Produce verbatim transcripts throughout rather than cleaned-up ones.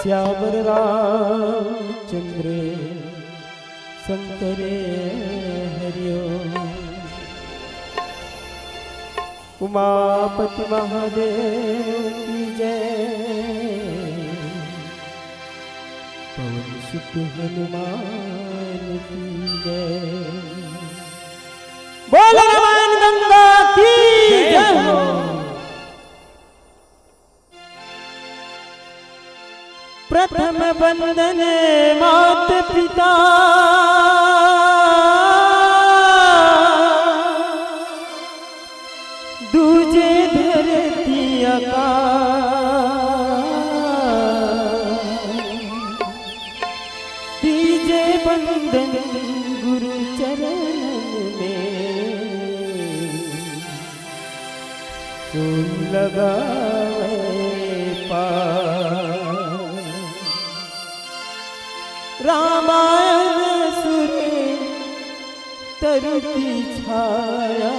सियावर रामचंद्र शंकर हरिओम। उमापति महादेव की जय। पवन सुत हनुमान की जय। बोल रामायण गंगा की जय हो। प्रथम बंदन मात पिता, दूजे धरती आकाश। तीजे बंदन गुरु चरणन में, सोई लगावै पार। रामायण सुर तरती छाया,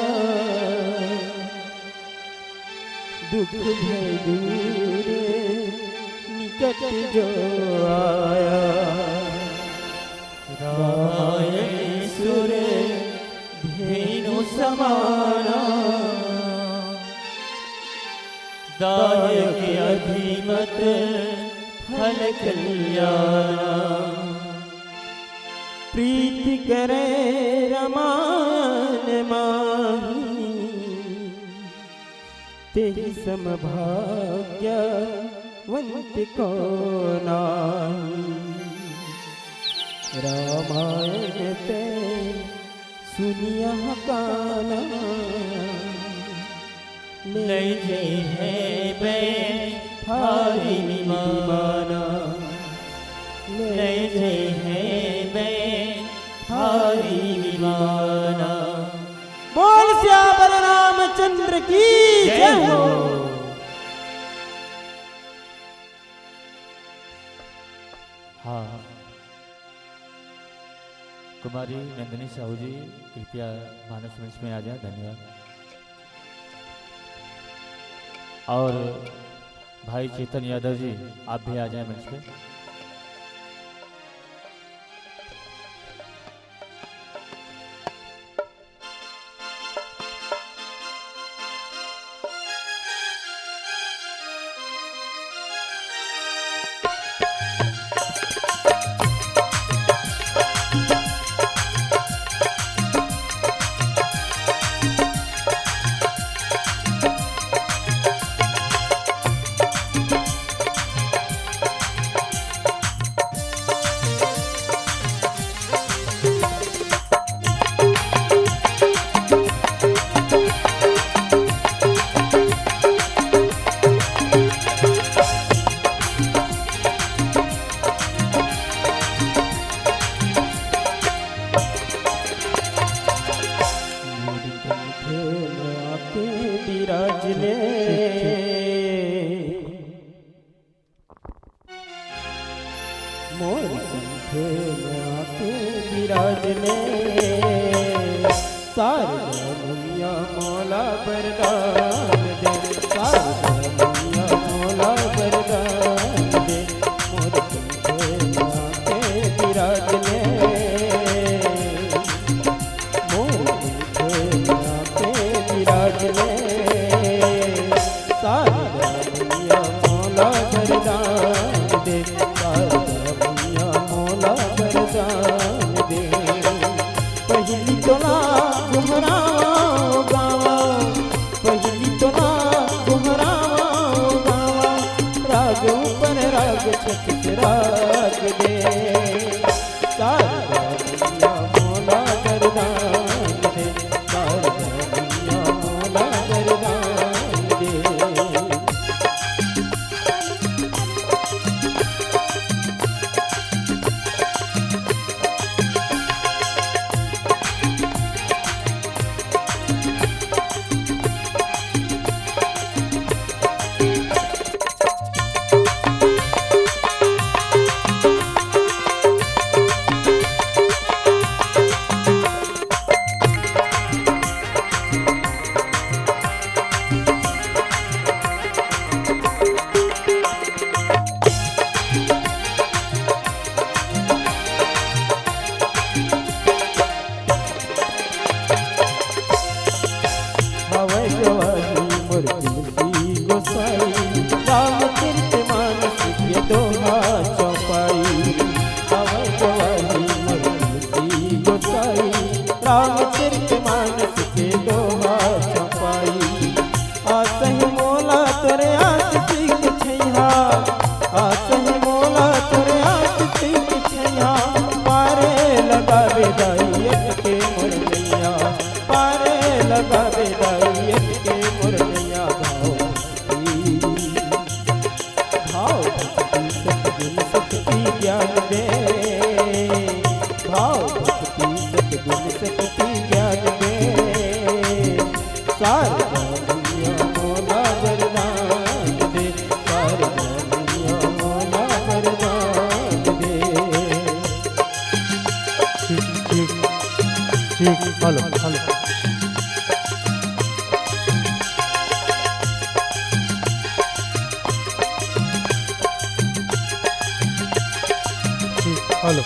दुख भय दूर निकट जो आया। रामायण सुर धेनु समाना, दायक अधिमत फल कल्याणा। प्रीति करे रमान माही, तेहि सम भाग्यवंत को नाही। रामायण ते सुनिया काना, ले जइहै बै भारी विमाना, ले जइहै बै भारी विमाना। बोल सियावर रामचंद्र की जय हो। हाँ, कुमारी नंदिनी साहू जी, कृपया मानस मंच में आ जाए। धन्यवाद। और भाई चेतन यादव जी, आप भी आ जाए मंच पे। मोर कंठ में आके विराज ले। मोर कंठ में आके विराज ले। शारदा मैया मोला वरदान दे। शारदा मैया मोला वरदान दे। मोर कंठ में आके विराज ले। मोर कंठ में आके विराज ले। शारदा मैया मोला वरदान दे। शारदा मैया मोला वरदान दे। पहिली तोला गोहरावंव गावंव, पहिली तोला गोहरावंव गावंव, राग ऊपर राग छत्तीस राग दे। शारदा मैया मोला वरदान दे, शारदा मैया मोला वरदान दे। गोसाई, रामचरित मानस के दोहा चौपाई, अवै गवाही मोर तुलसी गोसाई, रामचरित मानस के दोहा चौपाई। आसहि मोला तोरे आशीष के छैया, आसहि मोला तोरे आशीष के छैया, पारे लगाबे दाई अटके मोर नैया, पारे लगाबे दाई अटके मोर नैया। भाव भक्ति, भाव भक्ति सतगुण शक्ति ज्ञान दे, भाव भक्ति सतगुण शक्ति ज्ञान दे। शारदा मैया मोला वरदान दे, शारदा मैया मोला वरदान दे। ठीक, ठीक, ठीक, हेलो, हेलो। ठीक, हेलो।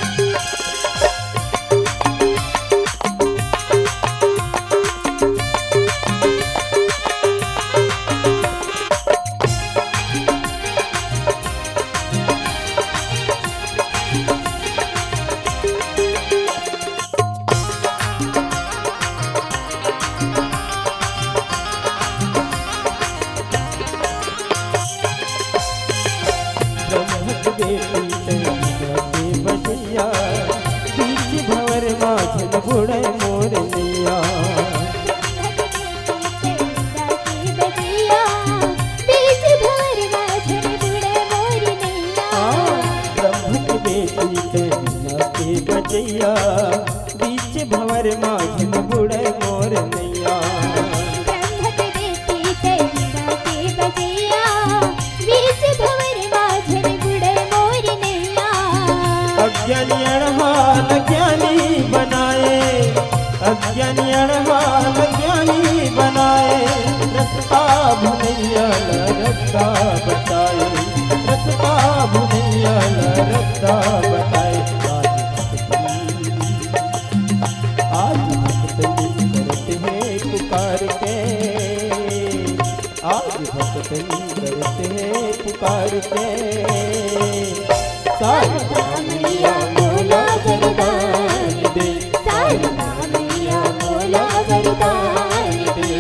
ब्रह्मक बेटी तैं बिना के बजैया, बीच भंवर माझन बुड़े मोर नैया। ब्रह्मक बेटी तैं बिना के बजैया, बीच भंवर माझन बुड़े मोर नैया। हाँ, ब्रह्मक बेटी तैं बिना के बजैया, बीच भंवर माझन बुड़े मोर नैया। ब्रह्मक बेटी तैं बिना के बजैया, बीच भंवर माझन बुड़े मोर नैया। अज्ञानी अड़हा ल ज्ञानी बनाए, अज्ञानी अड़हा ल ज्ञानी बनाए, रस्ता भुलैया ल रस्ता बताए, रस्ता भुलैया ल रस्ता बताए। आज भक्तन करत हे पुकार के, आज भक्तन करत हे पुकार के। शारदा मैया मोला वरदान दे, शारदा मैया मोला वरदान दे।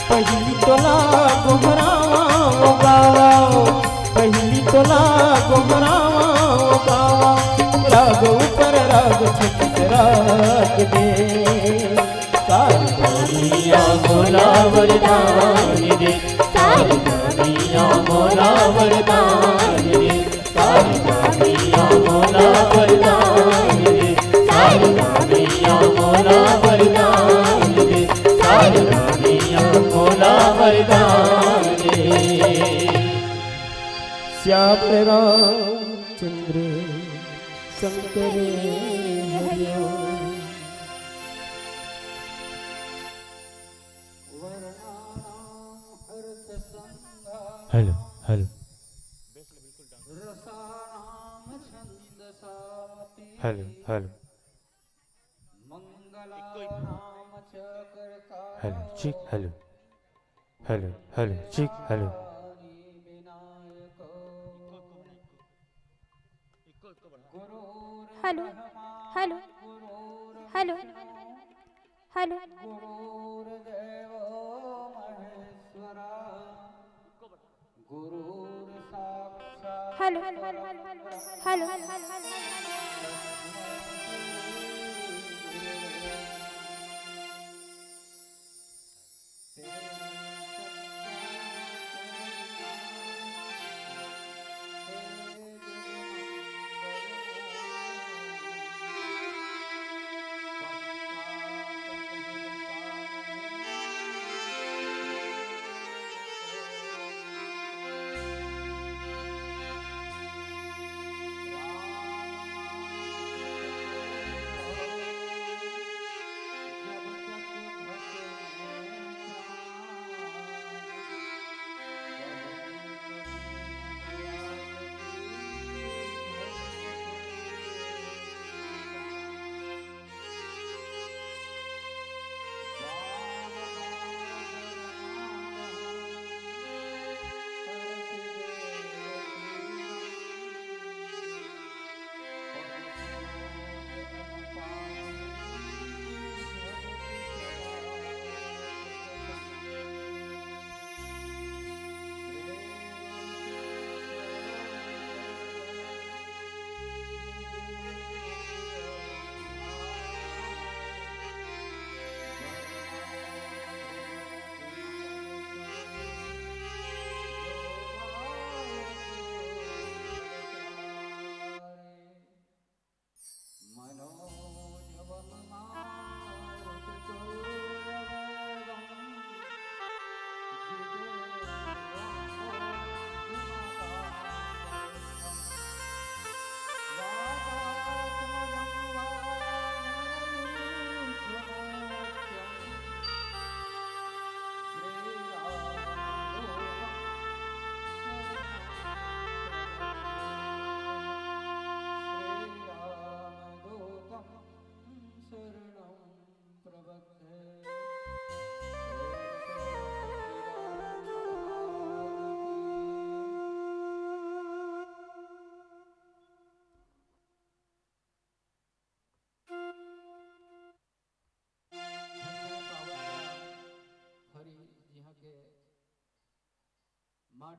पहिली तोला गोहरावा ओ गावा, पहिली तोला गोहरावा ओ गावा, राग ऊपर राग छत राग दे। शारदा मैया मोला वरदान दे, शारदा मैया मोला वरदान दे, शारदा मैया मोला वरदान दे, शारदा मैया मोला वरदान दे, शारदा मैया मोला वरदान दे। Shyam Ramchandra Shankar Hariom. Hello, hello. Hello, hello. Hello, check, hello. Hello, hello, check, hello. Hello, hello, hello, hello. Hello, hello.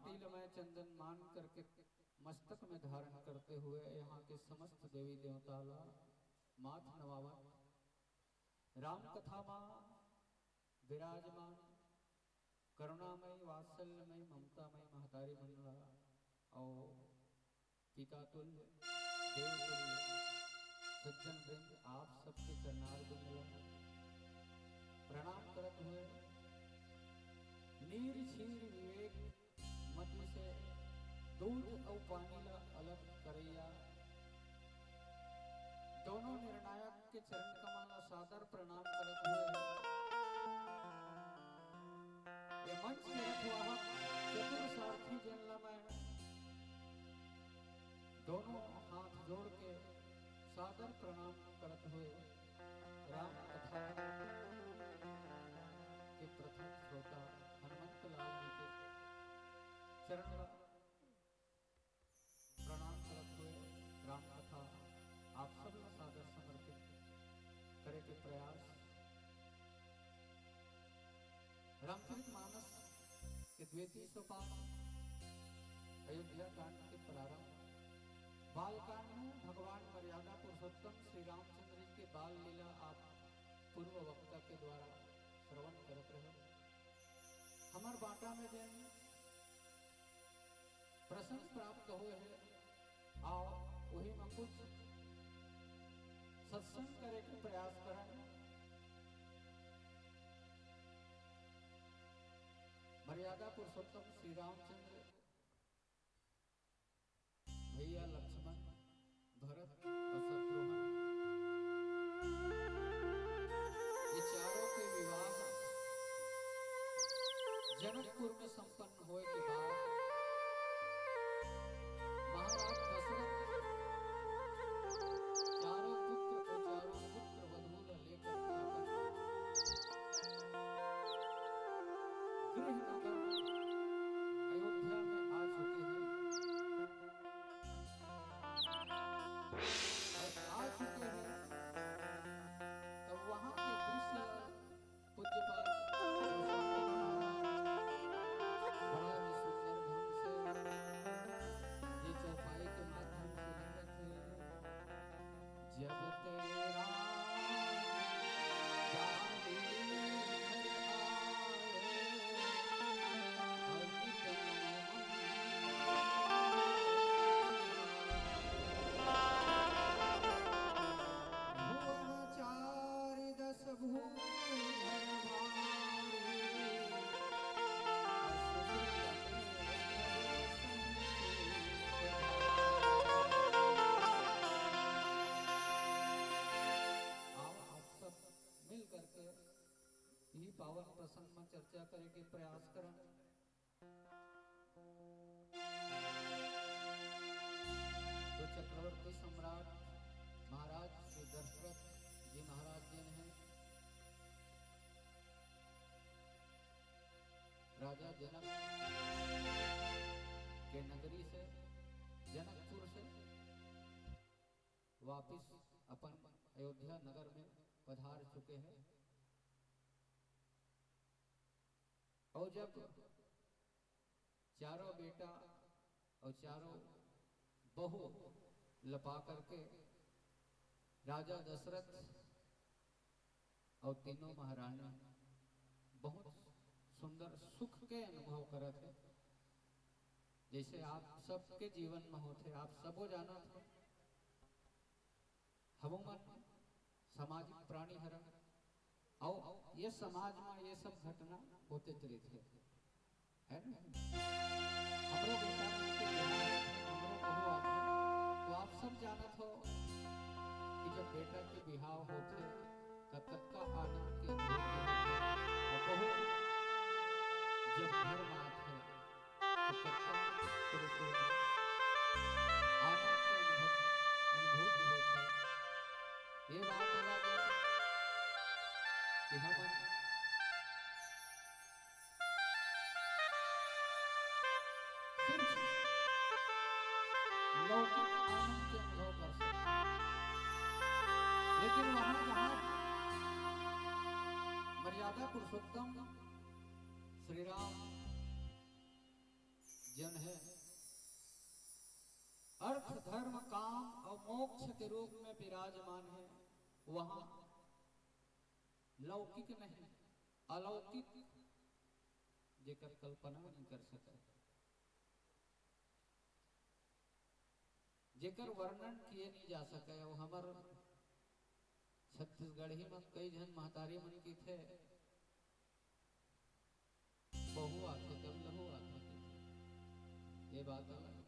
तिलमय चंदन मान करके मस्तक में धारण करते हुए यहाँ के समस्त देवी देवता ला माथ नवावत राम कथा मा विराजमान करुणामयी, वात्सल्यमयी, ममतामयी महतारी मन ला अउ पिता तुल्य, देव तुल्य, सज्जन वृंद, आप सबके चरणार बिंद ला प्रणाम करत हुए नीर छीर विवेक मति से दूध अउ पानी ला अलग करइया दोनों निर्णायक के चरण कमल ला सादर प्रणाम करत हुए ये मंच के रखवाहक चतुर सारथी जिन ला मैं दोनों हाथ जोड़ के सादर प्रणाम करत हुए राम कथा के प्रथम श्रोता हनुमंत लाल जी के चरण ला प्रणाम करत हुए राम कथा आप सब ला सादर समर्पित करे के प्रयास। रामचरित मानस के द्वितीय सोपान अयोध्या कांड के प्रारंभ। बाल कांड में भगवान मर्यादा पुरुषोत्तम श्री रामचंद्र जी के बाल लीला आप पूर्व वक्ता के द्वारा श्रवण करत रहे। हमर बाटा में जेन प्रसंग प्राप्त होए हे, आओ वही में कुछ सत्संग करे के प्रयास करन। मर्यादा पुरुषोत्तम श्री रामचंद्र, भैया लक्ष्मण, भरत अउ शत्रुघ्न, ये चारों के विवाह जनकपुर में संपन्न होए के बाद महाराज दशरथ चारों पुत्र अउ चारों पुत्र वधू ला लेकर के अपन गृह नगर अयोध्या में आ चुके हैं। आ चुके हैं, तब वहां के दृश्य पूज्यपाद बड़ा ही सुंदर ढंग से ये चौपाई के माध्यम से रंगत है। जब तेरा आओ, आप सब मिल करके यही पावन प्रसंग में चर्चा करे के प्रयास करन। तो चक्रवर्ती सम्राट महाराज श्री दशरथ जी महाराज जिन हैं, राजा जनक के नगरी से, जनकपुर से वापिस अपन अयोध्या नगर में पधार चुके हैं। अउ जब चारों बेटा अउ चारों बहू लपा करके राजा दशरथ अउ तीनों महारानी बहुत सुंदर सुख के अनुभव करत हे, जैसे आप सबके जीवन में होथे, आप सबो जानत हो। हमू मन सामाजिक प्राणी हरन, अउ ये समाज में ये सब घटना होते रहिथे, है ना? हमरो बेटा मन के बिहाव, हमरो बहू आथे, तो आप सब जानत हो कि जब बेटा के बिहाव होथे, त कतका आनंद के अनुभूति होथे। अउ बहू जब घर में आथे, तो कतका सुरसुर आनंद के अनुभव, अनुभूति होथे। ये बात अलग है कि हमन सिर्फ लौकिक आनंद के अनुभव कर सकते हैं, लेकिन वहां जहां मर्यादा पुरुषोत्तम श्री राम अर्थ, धर्म, काम और मोक्ष के रूप में विराजमान है, वहां लौकिक नहीं, अलौकिक, जेकर कल्पना नहीं कर सके, जेकर वर्णन किए नहीं जा सके। वो हमर छत्तीसगढ़ी में कई झन महतारी मन की थे, बहू आथे तब लहू आथे, ये बात अलग है।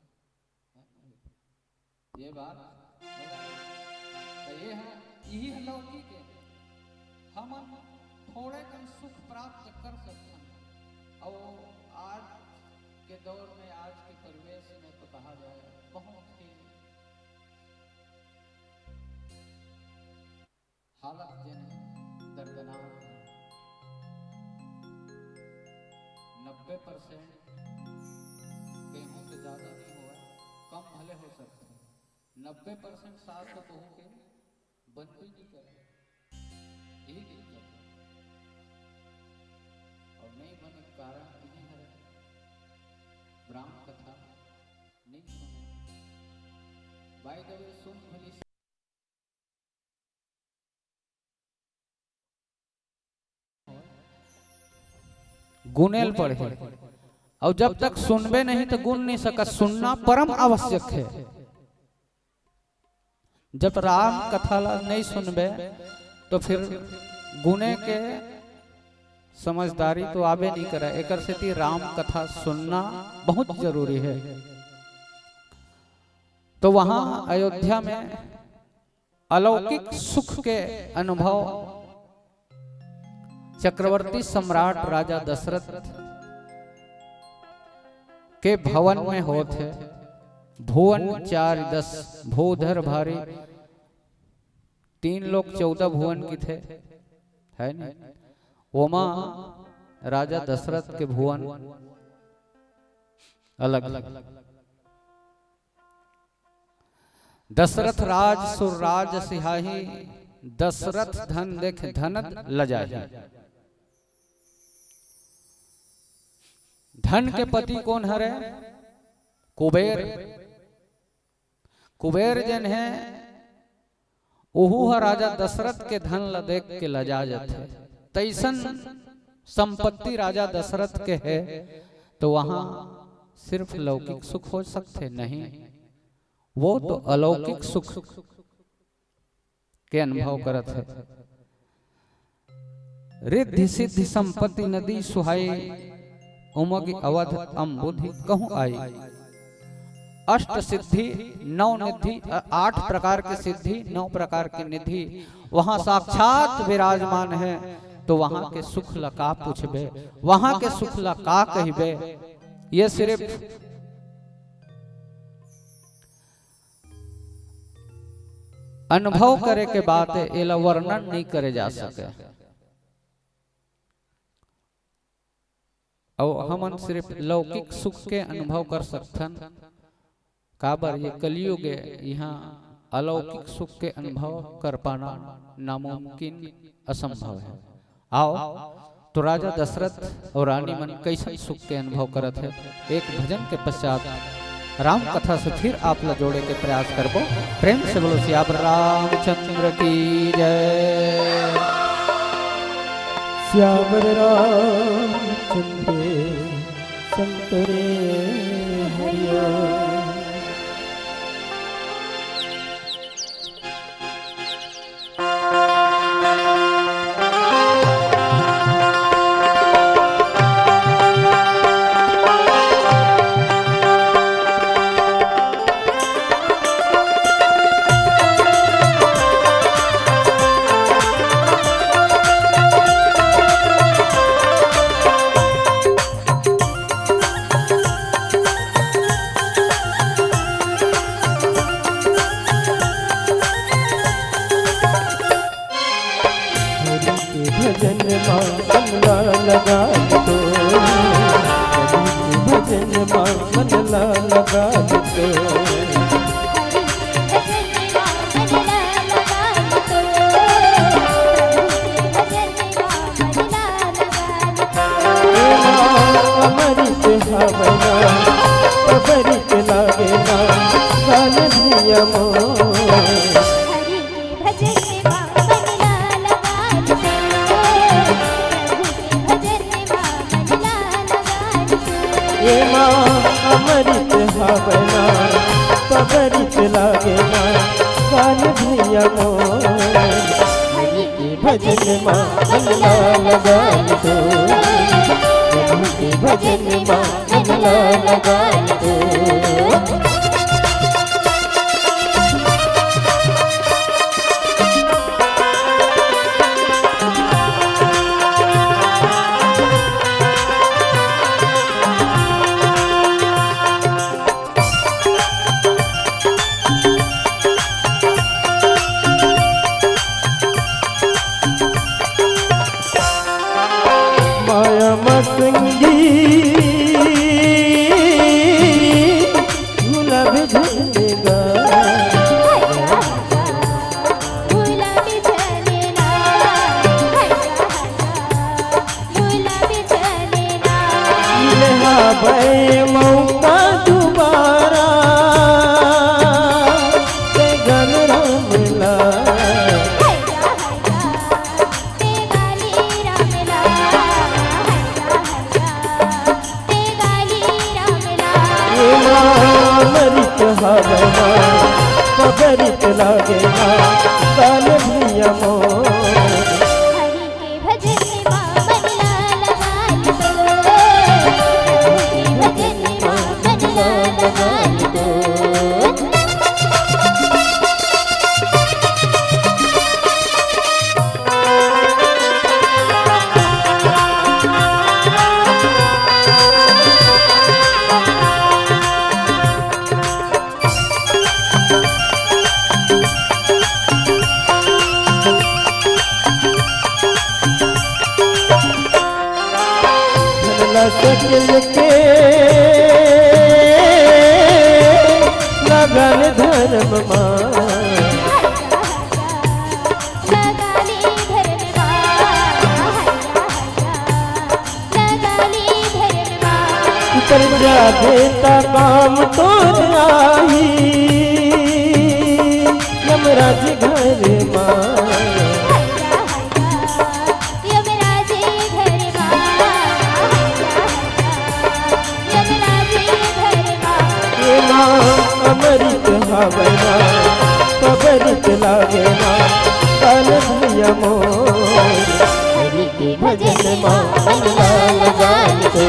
ये बात अलग है। तो ये है, यही है लौकिक है। हमन थोड़े कन सुख प्राप्त कर सकथन, और आज के दौर में, आज के परिवेश में तो कहा जाए, बहुत ही हालत जेन दर्दनाक है। नब्बे परसेंट केहू से ज्यादा नहीं हुआ, कम भले हो सकते, नब्बे परसेंट सास तो बहू के बनबे नहीं करे, यही दिक्कत है। और नहीं बने के कारण यही है, राम कथा नहीं सुने। बाय द वे, सुन भली गुनेल पड़ही। और जब तक सुनबे नहीं तो गुन नहीं सकत, सुनना परम आवश्यक है। जब राम कथा ला नहीं सुनबे तो फिर गुने के समझदारी तो आबे नहीं करे। एकर सेती राम कथा सुनना बहुत जरूरी है। तो वहां अयोध्या में अलौकिक सुख के अनुभव चक्रवर्ती सम्राट राजा दशरथ के भवन में होत हे। भुवन चारि दस, भूधर भारी, तीन लोक चौदह भुवन किथे, है नी? ओमा राजा दशरथ के भुवन अलग। दशरथ राज सुर राज सिहाही, दशरथ धन देख धनद लजाही। धन के पति कोन हरे? कुबेर। कुबेर जेन हे, ओहू ह राजा दशरथ के धन ल देख के लजा जथे। तैसन संपत्ति राजा दशरथ के हे, तो वहां सिर्फ लौकिक सुख हो सकथे? नहीं, वो तो अलौकिक सुख के अनुभव करत हे। रिद्धि सिद्धि संपत्ति नदी सुहाई, उमगि अवध अम्बुधि कहूँ आई। अष्ट सिद्धि, नौ निधि, अ, आठ प्रकार के सिद्धि, नौ प्रकार के निधि वहां साक्षात विराजमान हे, तो वहां के सुख ला का पूछबे, वहां के सुख ला का कहिबे? ये सिर्फ अनुभव करे के बात हे, एला वर्णन नहीं करे जा सके। अउ हमन सिर्फ लौकिक सुख के अनुभव कर सकथन, काबर ये कलयुग हे, इहाँ अलौकिक सुख के अनुभव कर पाना नामुमकिन, असंभव हे। आओ, तो राजा दशरथ अउ रानी मन कइसन सुख के अनुभव करत हे, एक भजन के पश्चात राम कथा से फिर आप ला जोड़े के प्रयास करबो। प्रेम से बोलो सियावर रामचंद्र की जय। सियावर रामचंद्र संत रे हरिओ। हरि के भजन मा मन ला लगा दो, हरि के भजन मा मन ला लगा दो। अमृत हवना, लगाल तो, प्रभु के भजन मा मन ला लगाल तो। माया मसंगी गुलाब झंडेगा। गुलाबी चलेला, हल्का हल्का गुलाबी चलेला। ले हावय मौका दुबारा, ते गन राम ला। हल्का हल्का ते गाली राम ला, हल्का हल्का ते गाली राम ला। ए माँ अमृत हवय ना, पबरित लागे ना, काल भैया मोर। हरि के भजन मा मन ला लगाल तो, हरि के भजन मा मन ला लगाल तो। धन ला सकल के लगन धर्म मा। लगाली धर्म मा, लगाली धर्म मा। उतर जाबे त काम तोर आही, यमराज घर मा। यमराज घर मा, यमराज घर मा। ए माँ अमृत हवय ना, पबरित लागे ना, काल भैया मोर। हरि के भजन मा मन ला लगाल तो,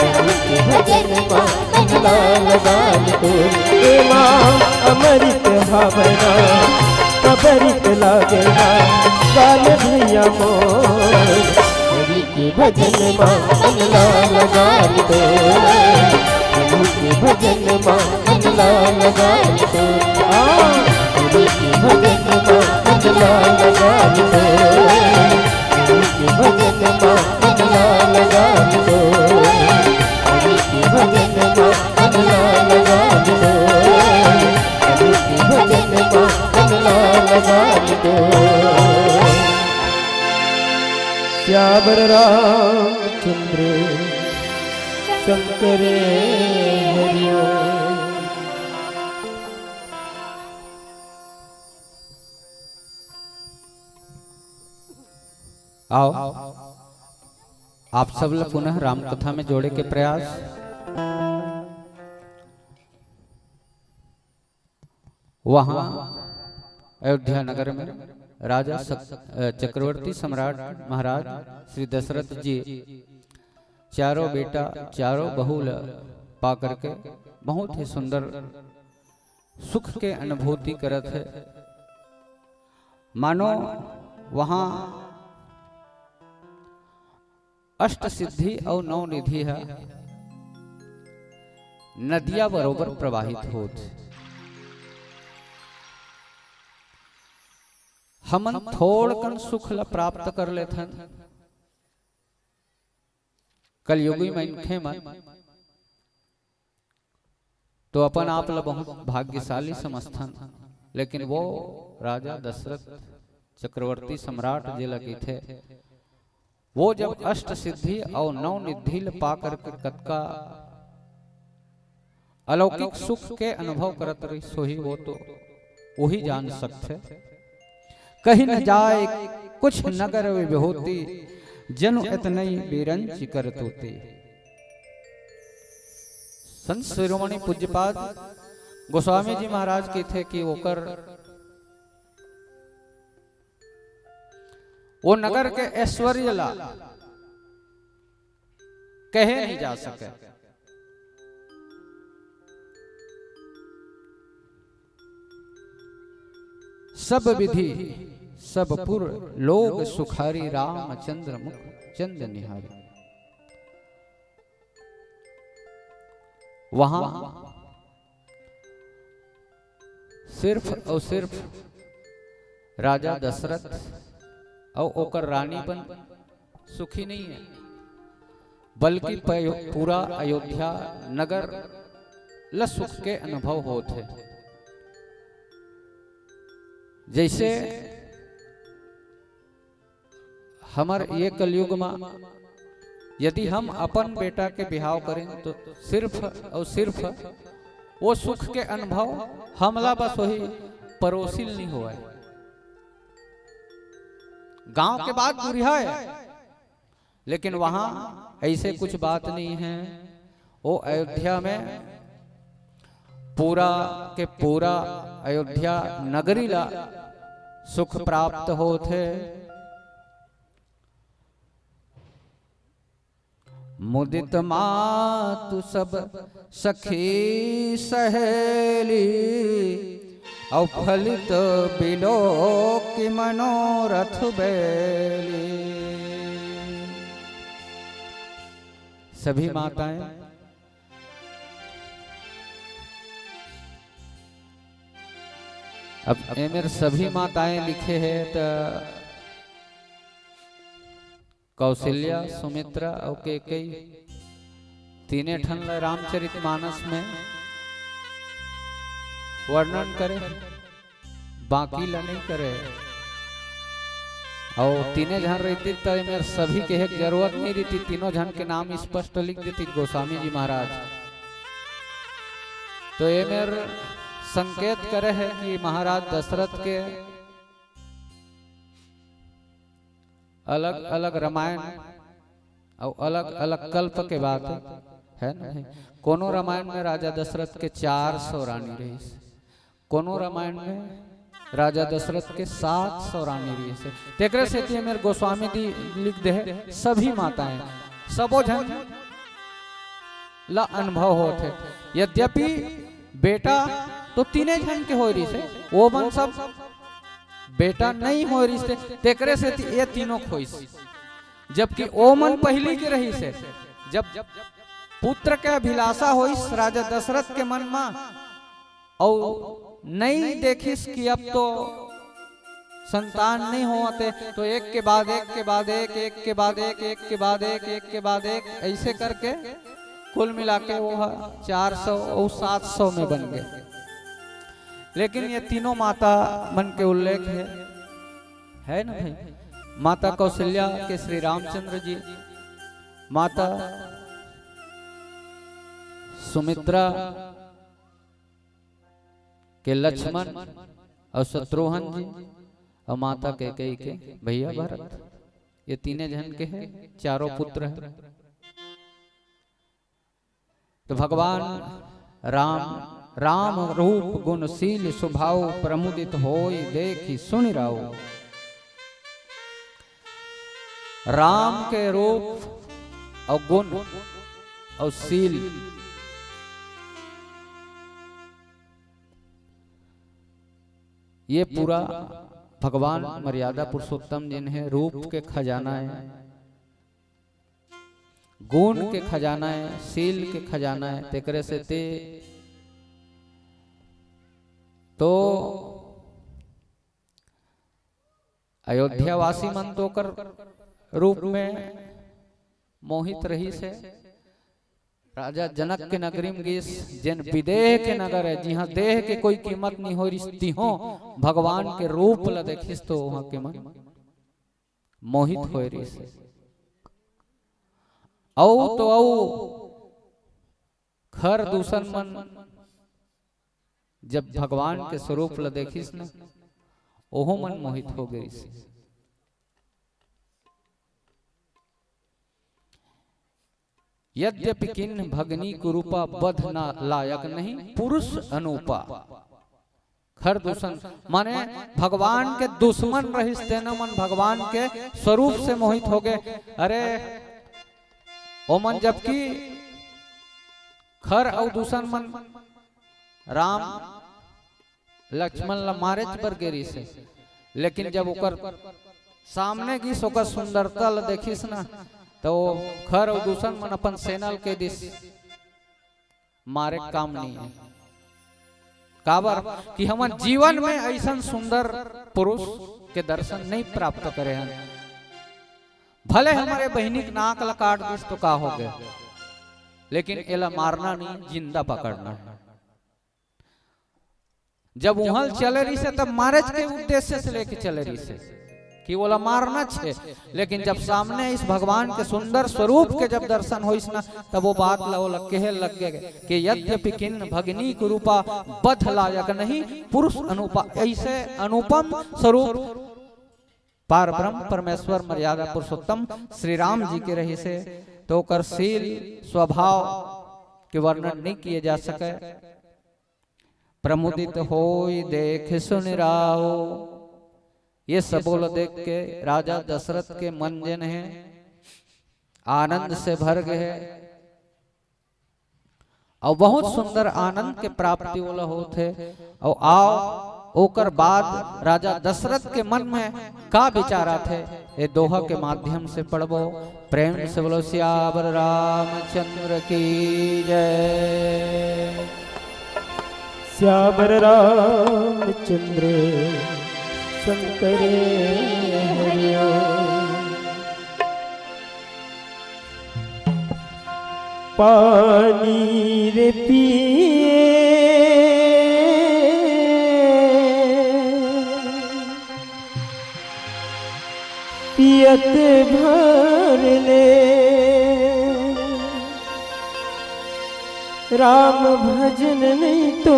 हरि के भजन मा मन ला लगाल तो। ए माँ अमृत हवय ना, पबरित लागे ना, काल भैया मोर। हरि के भजन मा मन ला लगाल तो, प्रभु के भजन मा मन ला लगाल तो। आ, प्रभु के भजन मा मन ला लगाल तो, प्रभु के भजन मा मन ला लगाल तो, प्रभु के भजन मा मन ला लगाल तो, प्रभु के भजन मा मन ला लगाल तो। सियावर रामचंद्र शंकर हरिओ। आओ, आप सब ला पुनः राम कथा में जोड़े के प्रयास। वहाँ अयोध्या नगर में राजा सक-, अ, चक्रवर्ती सम्राट महाराज श्री दशरथ जी चारों बेटा, चारों बहू ल पा करके बहुत ही सुंदर सुख के अनुभूति करत हे। मानो वहाँ अष्ट सिद्धि अउ नौ निधि ह नदिया बरोबर प्रवाहित होत हे। हमन थोड़कन सुख ल प्राप्त कर लेथन, कलयुगी मनखे मन तो अपन आप ल बहुत भाग्यशाली समझथन, लेकिन वो राजा दशरथ चक्रवर्ती सम्राट जेला कहिथे, वो जब अष्ट सिद्धि अउ नौ निधि ल पा करके कतका अलौकिक सुख के अनुभव करत रहिस होही, वो तो वही जान सकथे। कही न जाय कुछ नगर विभूति, जनु एतनई बिरंचि करतूति। संत शिरोमणि पूज्यपाद गोस्वामी जी महाराज कहिथे कि ओकर वो नगर के ऐश्वर्य ला कहे नहीं जा सके। सब विधि सब पुर लोग सुखारी, रामचंद्र मुख चंद निहारी। वहां सिर्फ और सिर्फ राजा दशरथ और ओकर रानी बन सुखी नहीं है, बल्कि पयो-, पूरा अयोध्या नगर ल सुख के अनुभव होत है। जैसे हमर ये कलयुग में यदि हम अपन बेटा के बिहाव करें तो सिर्फ और सिर्फ वो सुख के अनुभव हमला बस वही परोसिल नहीं होवय। गांव के बात दूरिहा है, लेकिन वहां ऐसे कुछ बात नहीं है। वो अयोध्या में पूरा के पूरा अयोध्या नगरी ला सुख प्राप्त होत है। मुदित मातु सब सखी सहेली, अउ फलित बिलोकि मनोरथ बेली। सभी माताएं, अब एमेर सभी माताएं लिखे हैं तो कौशल्या, सुमित्रा और कैकेयी तीने ठन ला रामचरित मानस में वर्णन करे, बाकी ला नहीं करे। और तीने झन रहती तो एमेर सभी के एक जरूरत नहीं रहती, तीनों झन के नाम स्पष्ट लिख देती गोस्वामी जी महाराज। तो एमेर संकेत करे है कि महाराज दशरथ के अलग-अलग रामायण और अलग-अलग कल्प के बात है ना। कोनो रामायण में राजा दशरथ के चार सौ रानी रहिस, कोनो रामायण में राजा दशरथ के सात सौ रानी रहिस। तेकरे सेती मेर गोस्वामी जी लिख दे है, सभी माताएं, सबो झन ला अनुभव होत है। यद्यपि बेटा तो तीने झन के होय रहिस है, वो मन सब बेटा नहीं होय रहिस है, तेकरे सेती ये तीनों खोइस। जबकि ओ मन पहिली के रहिस है, जब पुत्र के अभिलाषा होइस राजा दशरथ के मन मा, अउ नहीं देखिस कि अब तो संतान नहीं होवत हे, तो एक के बाद एक के बाद एक, एक के बाद एक, एक के बाद एक, एक के बाद एक, ऐसे करके कुल मिला के वो ह चार सौ अउ सात सौ में बन गए। लेकिन ये तीनों माता मन के उल्लेख है, है ना भाई? माता कौशल्या के श्री रामचंद्र जी, माता सुमित्रा के लक्ष्मण और शत्रुघ्न जी और माता कैकेयी के भैया भरत, ये तीने झन के है, चारों पुत्र है। तो भगवान राम, राम रूप गुण शील सुभाव, प्रमुदित होई देखि सुनि राव। राम के रूप और गुण और शील, ये पूरा भगवान मर्यादा पुरुषोत्तम जिन्हें रूप के खजाना है, गुण के खजाना है, शील के खजाना है। तेकरे सेती तो अयोध्यावासी मन तो ओकर रूप में मोहित रहिस हे। राजा जनक के नगरी में गिस, जेन विदेह के नगर है, जिहां देह के कोई कीमत नहीं होय रिहिस, तिहों भगवान के रूप ला देखिस तो वहां के मन मोहित होय रिहिस हे। अउ तो अउ खर दूसन मन जब भगवान के स्वरूप ला देखिस न, ओहू मन मोहित हो गइस। यद्यपि किन्ह भगनी कुरूपा, बध न लायक नहीं पुरुष अनूपा। खर दूषण माने भगवान के दुश्मन रहिस, तेन मन भगवान के स्वरूप से मोहित हो गए। अरे, ओमन जबकि खर अउ दूषण मन राम लक्ष्मण ला मारेच बर गे रिहिस हे, लेकिन जब ओकर सामने गिस, ओकर सुंदरता ला देखिस ना, त वो खर अउ दूषण मन अपन सेना ल कह दिस, "मारे के काम नहीं है।" काबर कि हमन जीवन में अइसन सुंदर पुरुष के दर्शन नहीं प्राप्त करे हन। भले हमरे बहिनी के नाक ला काट दिस तो का हो गए, लेकिन एला मारना नहीं, जिंदा पकड़ना है। जब उहल चले रहिस हे, तब मारेच के उद्देश्य से लेके चले रहिस हे कि ओला मारना छे, लेकिन जब सामने इस भगवान के सुंदर स्वरूप के जब दर्शन होइस ना, तब वो बात ला ओला कहे लग गए कि "यद्यपि किन्न भगिनी कुरूपा, बध लायक नहीं पुरुष अनुपा।" ऐसे अनुपम स्वरूप पार ब्रह्म परमेश्वर मर्यादा पुरुषोत्तम श्री राम जी के रहिस हे, तो ओकर शील स्वभाव के वर्णन नहीं किए जा सके। प्रमुदित होई देख सुनि राव। ये सबो ल देख के राजा दशरथ के मन जेन हे आनंद से भर गए हे, अउ बहुत सुंदर आनंद के प्राप्ति ओला होत हे। अउ आओ, ओकर बाद राजा दशरथ के मन में का विचार आथे, ये दोहा के माध्यम से पढ़बो। प्रेम से बोलो सियावर रामचंद्र की जय। सियावर रामचंद्र शंकर हरिओ। पानी रे पिए पियत भर ले राम भजन नहीं तो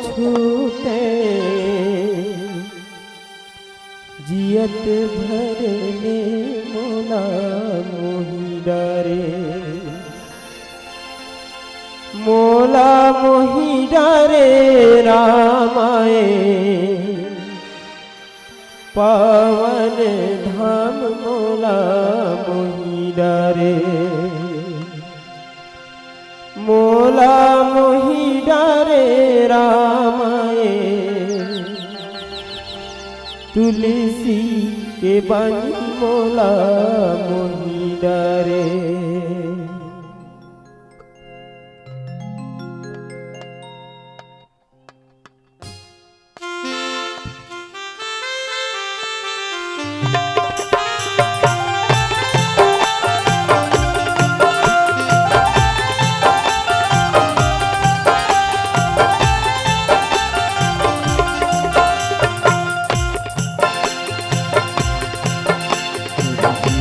छूटे। जियत भर ले मोला मोहि डारे, मोला मोहि डारे रामाए, पावन धाम मोला मोहि डारे। मोला मोहि डारे रामाए, तुलसी के बन मोला मोहि डारे।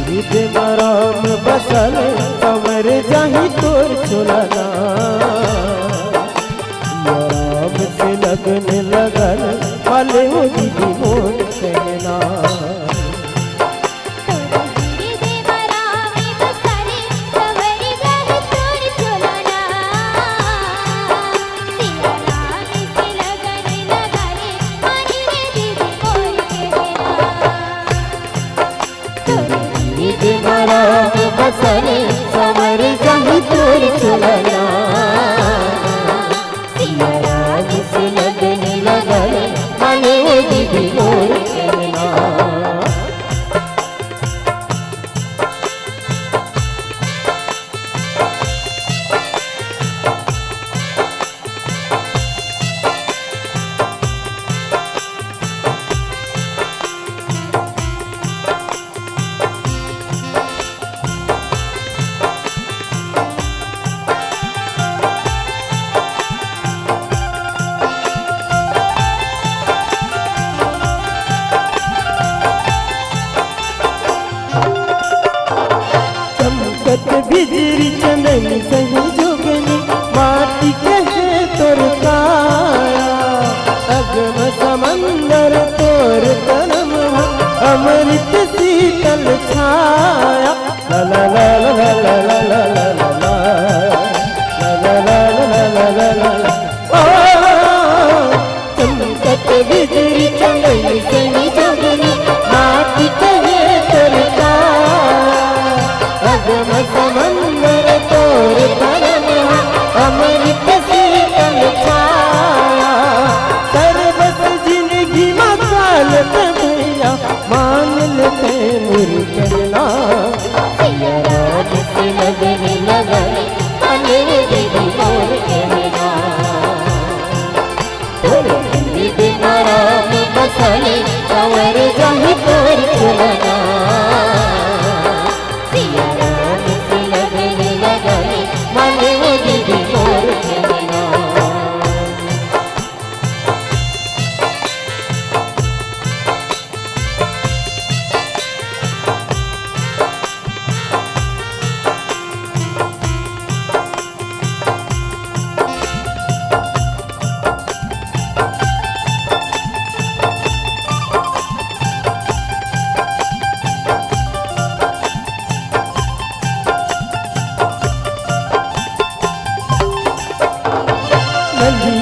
हृदय में राम बसल, संवर जाही तोर चुलना। या राम से लगन लगल, पाले वो दीदी मोर कहना। निज मराम बसले, संवर जाही तोर चुलना। सिया राम से लगन लगल, माने वो दीदी मोर कहना। चमकत बिजली चंदन सही जोगनी, माटी कहे तोर काया। अगम समंदर तोर तनम, अमृत शीतल छाया। ला ला ला। ओ, चमकत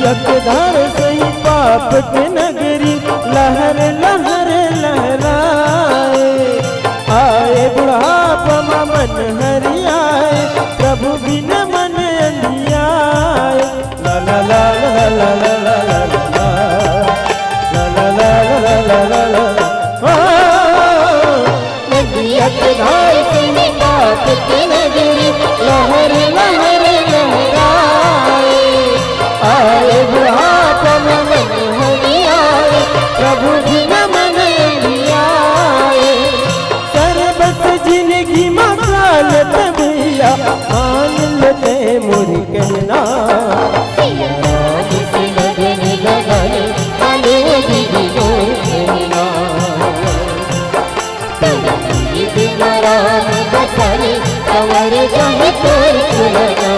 जगधार सही पाप के नगरी, लहर लहर लहराए। आए बुढ़ापा म मन हरियाए, प्रभु बिन मन अंधियाए। ला ला ला ला ला ला ला ला ला। ला ला ला ला ला ला ला ला। ओ, नदिया के धार से पाप के नगरी, लहर लहर लहराए। आए बुढ़ापा म मन हरियाए, प्रभु बिन मन अंधियाए। सरबस जिनगी म काल त भैया, मान ले ते मोर कहना। सिया राम से लगन लगाए, मान ले दीदी मोर कहना। तेरा दीदी म राम बसाए, संवर जाए तोर चलना।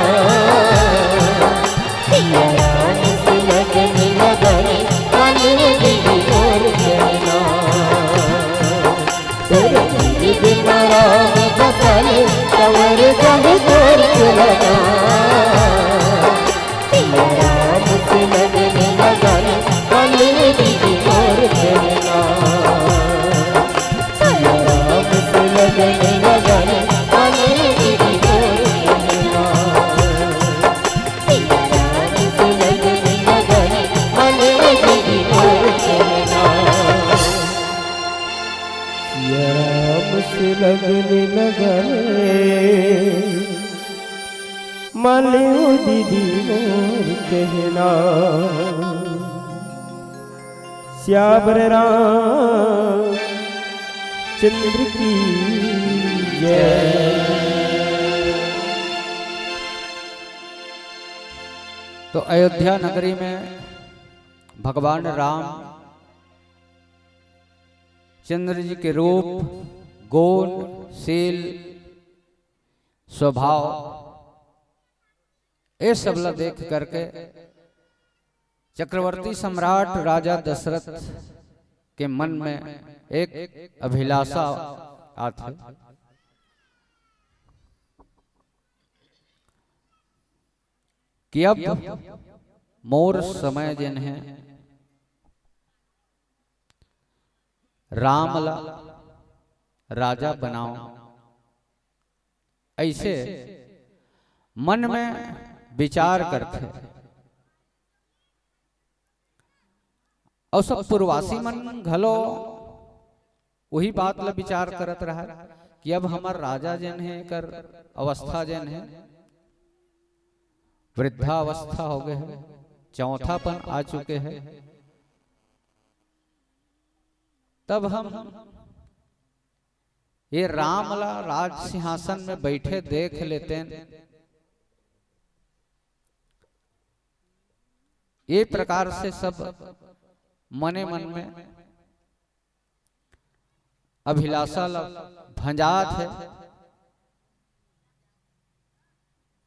सिया राम से लगन लगाए, मान ले दीदी मोर कहना। तेरे बिन राम बसाए, संवर जाए तोर चलना। सिया राम से लगन लगाए, मान ले दीदी मोर कहना। सिया राम से लगन लगाए, मान ले दीदी मोर कहना। सिया राम से लगन लगाए, मान ले दीदी मोर कहना। सिया राम से लगन लगाए, मान ले दीदी मोर कहना। सियावर रामचंद्र की जय। तो अयोध्या नगरी में भगवान राम चंद्र जी के रूप, गुण, शील, स्वभाव, ये सब ला देख करके चक्रवर्ती सम्राट राजा दशरथ के मन में एक अभिलाषा आथे कि अब मोर समय जेन हे, राम ला राजा बनाओ। ऐसे मन में विचार करथे। अउ सब पुरवासी मन घलो वही बात ला विचार करत रहय कि अब हमर राजा जेन हे, एकर अवस्था जेन हे, वृद्धावस्था हो गए हे, चौथापन आ चुके हे। तब हम ये राम ला राज सिंहासन में बैठे देख लेतेन। ये प्रकार से सब मने मन में अभिलाषा ला भंजात हे।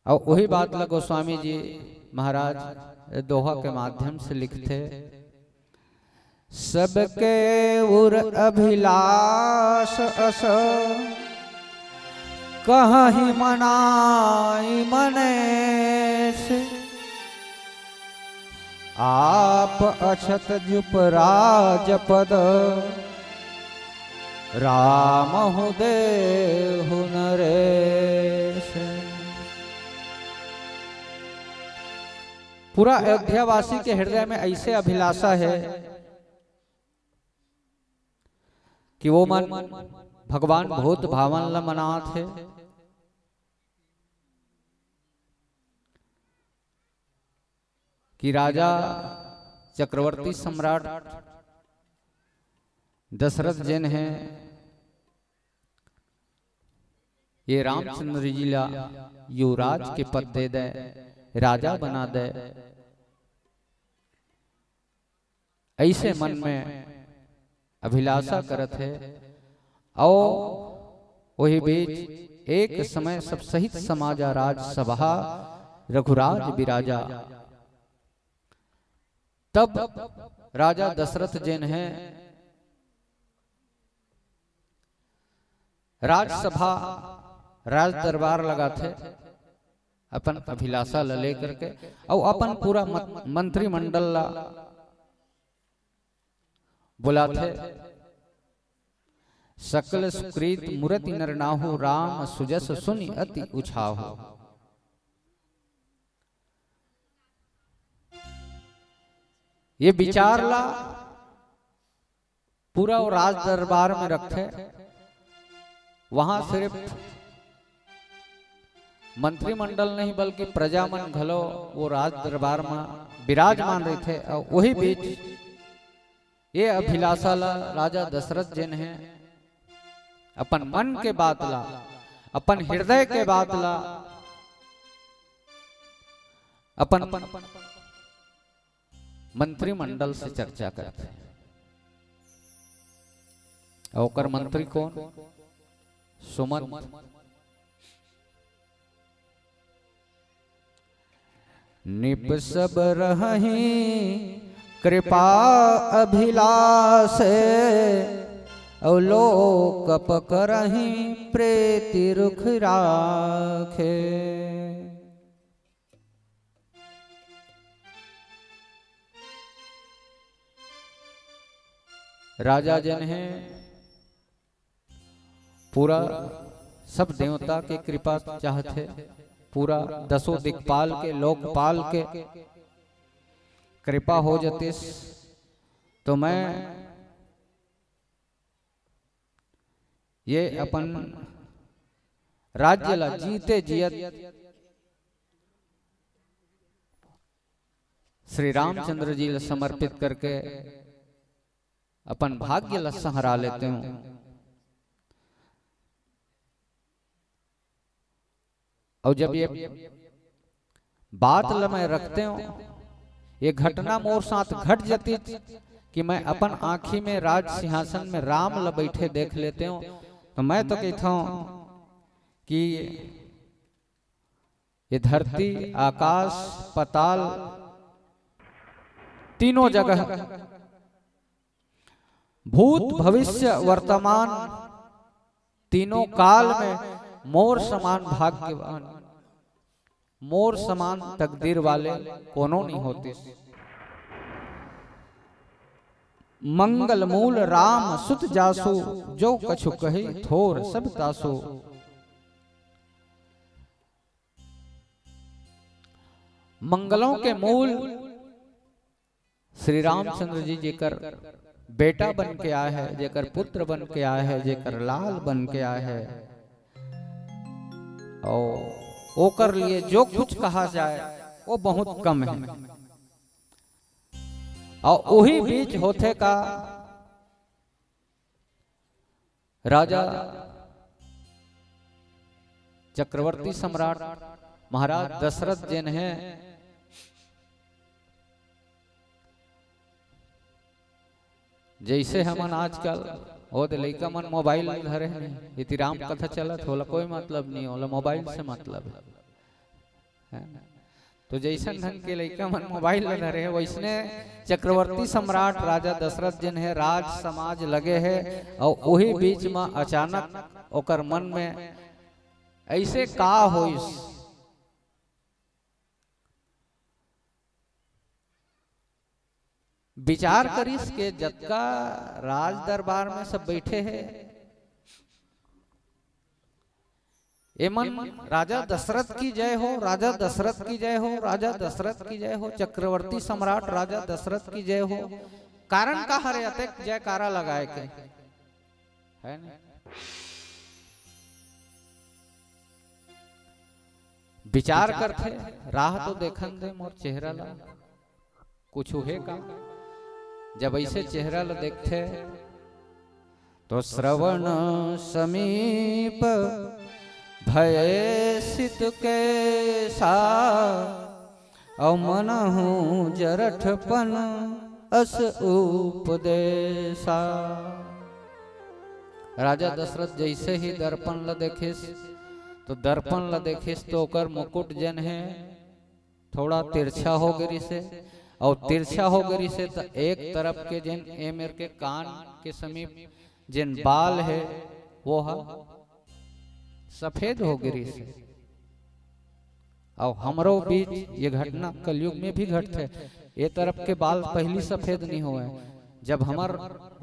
अउ वही बात ला गोस्वामी जी महाराज दोहा के माध्यम से लिखथे, सबके उर अभिलाष अस कहहि मनाई मनेस। आप अछत जुप राजपद, रामहु देहु नरेस। पूरा अयोध्यावासी के हृदय में ऐसे अभिलाषा हे कि वो मन भगवान भूत भावन ला मनात हे कि राजा चक्रवर्ती सम्राट दशरथ जेन हे, ये रामचंद्र जी ला युवराज के पद दे दे, राजा बना दे। ऐसे मन में अभिलाषा करत हे। अउ वही बीच एक समय सब सहित समाजा राजसभा रघुराज बिराजा। तब राजा दशरथ जेन हे राजसभा राज दरबार लगाथे। अपन अभिलाषा ला लेकर के, अउ अपन पूरा मत-, मंत्रिमंडल ला बुलाथे। सकल सुकृत मुरति नर नाहु, राम सुजस सुनि अति उछाहु। ये विचार ला पूरा वो राज दरबार में रखथे। वहां सिर्फ मंत्रिमंडल नहीं, बल्कि प्रजा मन घलो वो राज दरबार में विराजमान रहिथे। अउ वही बीच ये अभिलाषा ला राजा दशरथ जेन हे, अपन मन के बात ला, अपन हृदय के बात ला, अपन मंत्रिमंडल से चर्चा करथे। अउ ओकर मंत्री कोन? सुमंत। निप सब रहहि कृपा अभिलाषे, अउ लोक पकरहि प्रीति रुख राखे। राजा जेन हे, पूरा सब देवता के कृपा चाहथे, पूरा दसों दिक्पाल के, लोकपाल के कृपा हो जतिस, तो मैं ये अपन राज्य ला जीते जियत श्री रामचंद्र जी ला समर्पित करके अपन भाग्य ला सहरा लेते हूँ। अउ जब ये बात ला मैं रखते हूँ, ये घटना मोर साथ घट जाती कि मैं अपन आँखी में राज सिंहासन में राम ला बैठे देख लेते हूँ, तो मैं तो कहता हूँ कि ये धरती, आकाश, पाताल, तीनों जगह, भूत, भविष्य, वर्तमान, तीनों काल में मोर समान भाग्यवान, मोर समान तकदीर वाले कोनो नहीं होतिस। मंगल मूल राम सुत जासु, जो कछु कही थोर सब तासु। मंगलों के मूल श्री रामचंद्र जी जेकर बेटा बन के आए हैं, जेकर पुत्र बन के आए हैं, जेकर लाल बन के आए हैं, और ओकर लिए जो कुछ कहा जाए, वो बहुत कम है। और वही बीच होथे का राजा चक्रवर्ती सम्राट महाराज दशरथ जेन हे, जैसे हमन आजकल ओ दे लइका मन मोबाइल धरे हे, इति राम कथा चलत, ओला कोई मतलब नहीं, ओला मोबाइल से मतलब हे। है ना? तो जैसन ढंग के लइका मन मोबाइल ल धरे हे, वैसने चक्रवर्ती सम्राट राजा दशरथ जेन हे, राज समाज लगे हे, और वही बीच में अचानक ओकर मन में ऐसे का होइस, विचार करिस के जतका राज दरबार में सब बैठे हे, एमन राजा दशरथ की जय हो, राजा दशरथ की जय हो, राजा दशरथ की जय हो, चक्रवर्ती सम्राट राजा दशरथ की जय हो। कारण का हरे अतेक जयकारा लगाए के? है ना? विचार करथे, राह तो देखन दे मोर चेहरा ला। कुछु हे का? जब ऐसे चेहरा ल देखथे, तो श्रवण समीप भय सित केसा, अउ मनहु जरठपन अस उपदेसा। राजा दशरथ जैसे ही दर्पण ल देखिस, तो दर्पण ल देखिस, तो ओकर मुकुट जेन हे, थोड़ा तिरछा हो गे रिसे, अउ तिरछा हो गे रिसे, त एक तरफ के जेन ए मेर के कान के समीप जेन बाल हे, वो ह सफेद हो गे रिसे। अउ हमरो बीच ये घटना कलयुग में भी घटथे। ये तरफ के बाल पहिली सफेद नहीं होवय। जब हमर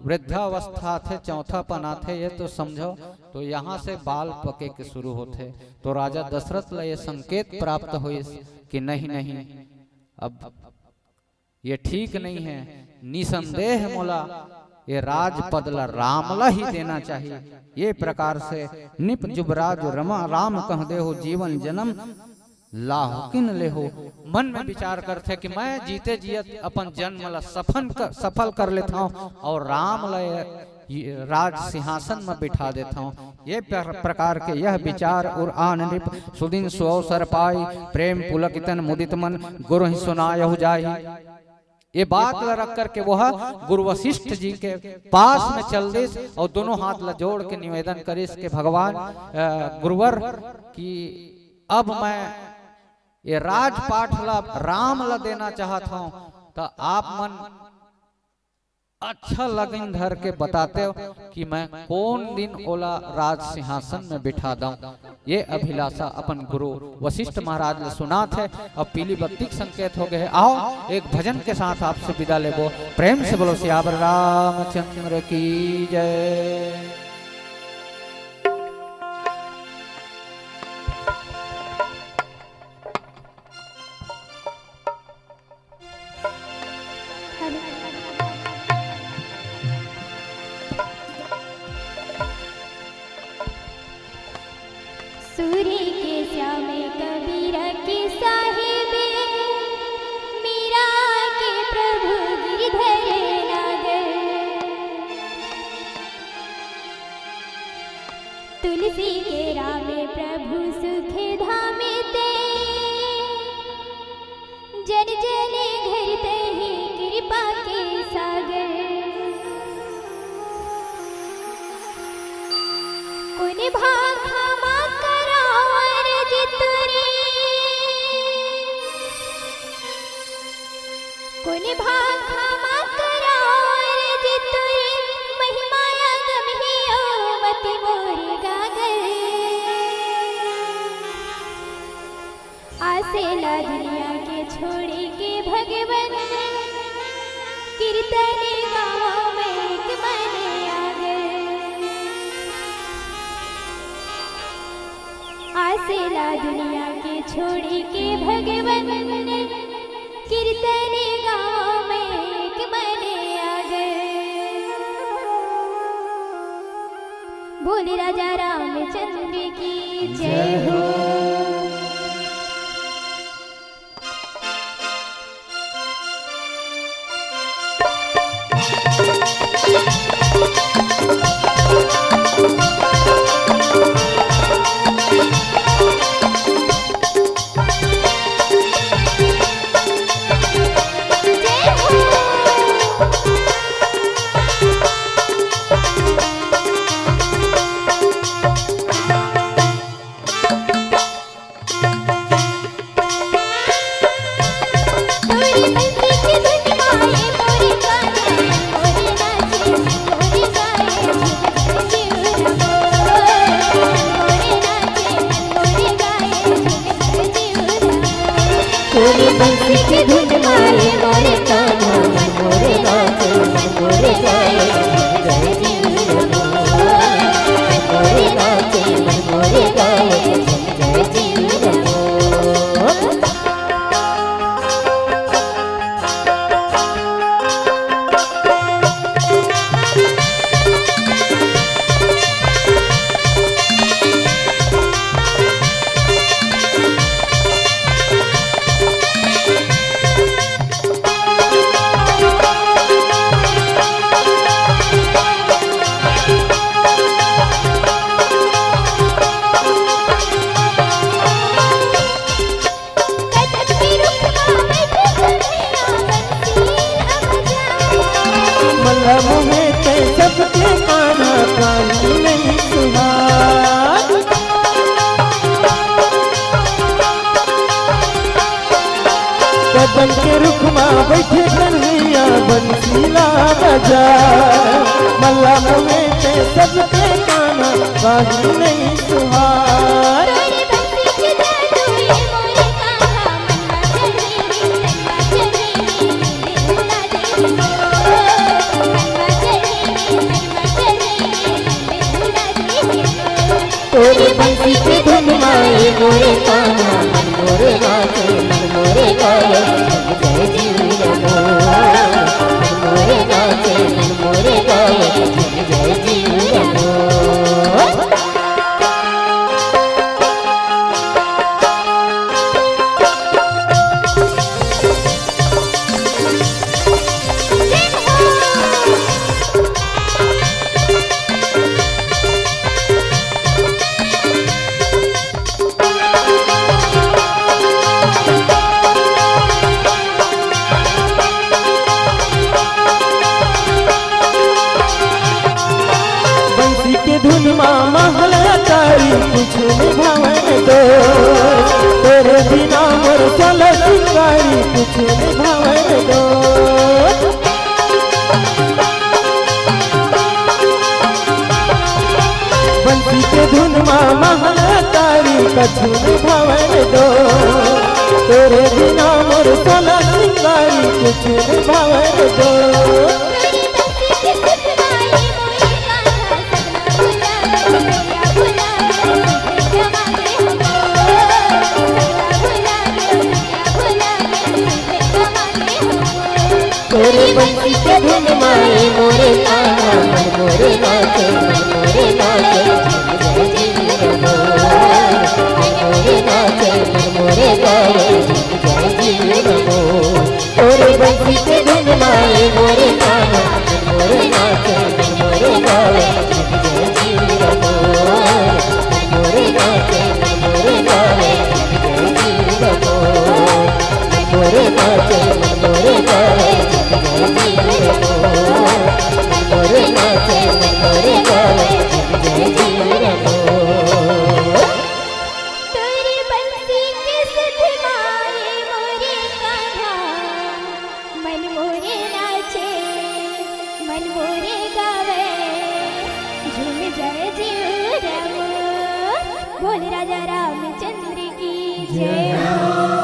वृद्धावस्था आथे, चौथापन आथे, ये तो समझो, तो यहाँ से बाल पके के शुरू होथे। तो राजा दशरथ ला ये संकेत प्राप्त होइस कि नहीं, नहीं, अब ये ठीक नहीं है। निसंदेह मोला ये राजपद ला राम ला ही देना चाहिए। ये प्रकार से नृप जुवराज रमा राम कह देहु, जीवन जन्म लाहु किन लेहु। मन में विचार करथे कि मैं जीते जियत अपन जन्म ला सफल कर, सफल कर लेथंव अउ राम ला ये, ये राज सिंहासन में बिठा देथंव। ये प्र-, प्रकार के यह विचार उर आन नृप सुदिन सुअवसर पाई, प्रेम पुलकितन मुदित मन गुरु ही सुनायहु जाई। ये बात ला रख करके वह गुरु वशिष्ठ जी के पास में चल दिस अउ दोनों हाथ ला जोड़ के निवेदन करिस कि भगवान, अ, गुरुवर, कि अब मैं ये राजपाट ला राम ला देना चाहत हंव, त आप मन अच्छा लगिन धर के बतातेव कि मैं कोन दिन ओला राज सिंहासन में बिठा दंव। ये अभिलाषा अपन गुरु वशिष्ठ महाराज ला सुनात हे। अब पीली बत्ती के संकेत हो गए हे। आओ, एक भजन के साथ आपसे विदा लेबो। प्रेम से बोलो सियावर रामचंद्र की जय। सूरी के श्याम कबीरा के साहिब, मीरा के प्रभु गिरधर नागर। तुलसी के राम प्रभु सुख धाम ते, जन जन घर तही कृपा के सागर। कोन भाखा मा करावं अरजी तोरे, कोन भाखा मा करावं अरजी तोरे, महिमा अगम हे ओ मति मोर गागर। आसे ला दुनिया के छोड़ के भगवन, कीर्तन गावं मैं एक मन आगर। आसे ला दुनिया के छोड़ के भगवन, कीर्तन गावं मैं एक मन आगर। बोल राजा रामचंद्र की जय हो। तोरे बंसी के धुन मारे मोरे कान्हा, मोरे नाचे, मोरे गाए, जय जीव रमो। मोरे नाचे, मोरे गाए, जय जीव रमो। मल्ला मुहे ते सबके काना कानी नहीं सुहाग। कदम के रुख मा बैठे कन्हैया बंसीला बजा। मल्ला मुहे ते सबके काना कानी नहीं सुहाग। मोरे कान्हा मन मोरे नाचे, मन मोरे गावे, जय जीव रमो। मन मोरे नाचे, मन मोरे गावे, जय जीव रमो। बंसी के धुन मा महल अटारी, कुछु नइ भावय रे दोस्त। तोरे बिना मोर सोलह सिंगारी, कुछु नइ भावय रे दोस्त। बंसी के धुन मा महल अटारी, कुछु नइ भावय रे दोस्त। तोरे बिना मोर सोलह सिंगारी, कुछु नइ भावय रे दोस्त। तोरे बंसी के धुन मा ए मोरे कान्हा, मन मोरे नाचे, मन मोरे नाचे, जय जीव रमो। मन मोरे नाचे, मन मोरे गावे, जय जीव रमो। तोरे बंसी के धुन मा ए मोरे कान्हा, मन मोरे नाचे, मन मोरे गावे, जय जीव रमो। मन मोरे नाचे, मन मोरे गावे, जय जीव रमो। मन मोरे नाचे, मन मोरे गावे, जय जीव रमो। मन मोरे नाचे, मन मोरे गावे, जय जीव रमो। तोरे बंसी के सुध मा ए मोरे कान्हा, मन मोरे नाचे, मन मोरे गावे, झूम जय जीव रमो। बोल राजा रामचंद्र की जय हो।